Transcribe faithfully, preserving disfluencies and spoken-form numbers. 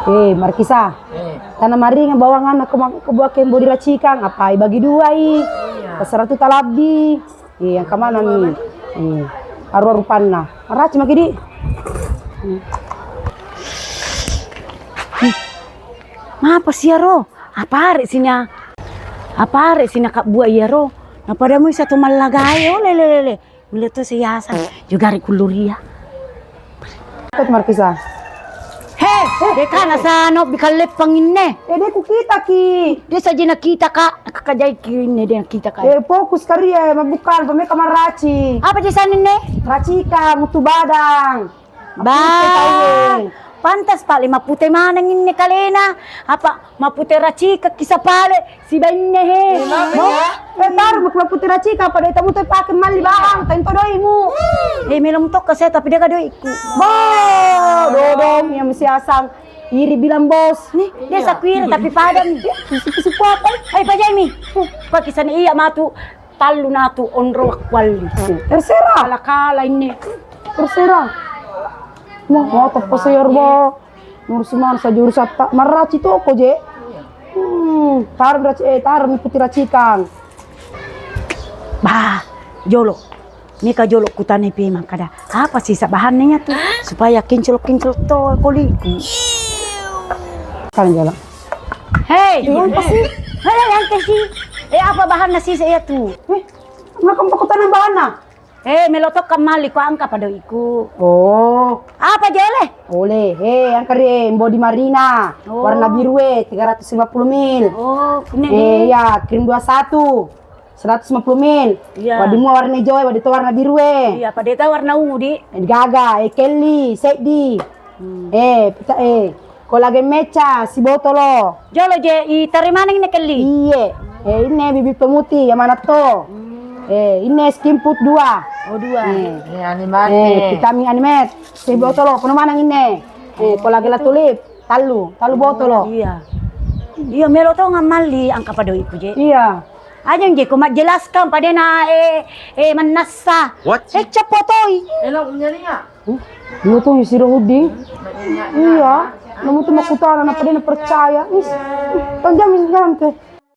Eh, Markisa. Eh. Tana maringa bawanganna ko ma-, ko buah kembo diracikang, apai bagi duai. Iya. Terserah tu talabbi. Eh, yang kemana mi? Eh, arwah rupanna. Maraci maki di. Hmm. Ih, mapa siaro? Apa are sina? Apa are sina kak buah iaro? Napada mui satu mallagae, oh, lele, lele. Mila to siasa juga ri kuluria. Ikut Markisa. He, dekana sano bikalle panginne. Eh, de ku kita ki. De sajina kita kak, kakajai ki inne de kita kak. Eh, fokus karia, mabukan pameka maraci. Apa je saninne? Racika, mutu badang. Ba, pantas pale mapute maneng inne kalena. Apa mapute racika kisa pale sibainne he. Eh, taru mapute racika pada tamu te pake malli bawang tanto doimu. Eh, melong tokka saya tapi dega doiku. Ba, dodong yang siasang iri bilang bos. Nih, dia sakuiri tapi padam. Supu apa? Hai pajai mi. Pakisana iya matu. Tallu natu onro wakkualli. Terserah. Kala-kala inne. Terserah. Mau mau teppo seyor bo. Ngurusi mana saja urusan tak maraci toko je. Hmm, taruh raci eh taruh mikuti racikan. Bah, jolo. Mika jolo kutane pi makkada. Apa sisa bahannya tu supaya kinclok-kinclok to koliku. Kalian jolo. Hei, apa sih? Hei, yang kasih. Eh, apa bahanna sisa iya tu? Eh, maka pakutana bahanna. Eh, melo tokka malli ko angka pada iku. Oh. Apa jele? Oleh, eh, yang kere body marina. Oh. Warna biru eh, tiga ratus lima puluh mil. Oh, ini. Eh, iya, krim dua satu. Seratus lima puluh mil. Iya. Wadi mua warna hijau eh, wadi to warna biru eh. Iya, pada itu warna ungu di. Eh, gaga, eh, kelly, seddi. Hmm. Eh, pita eh. Kolagen mecca sibotolo. Jolo je, i tari maneng ne kelli. Iye. Eh, inne bibit pemutih yang mana to? Hmm. Eh, inne skin food dua. Oh, dua. Eh. Ini animate. Eh, vitamin animate sibotolo. Penuh maneng inne. Eh, kolagen latulip tallu, tallu botolo. Iya. Iya, melo to ngamalli angka pada iku je. Iya. Aja je ko majjelaskan padena eh eh mannassa. What? Eh, cepotoi. Elo nyarinya. Hmm? Iya tu, Siro Huding. Iya. Namu tu makutana, na pada na percaya. Is, tanjam, tanjam ke.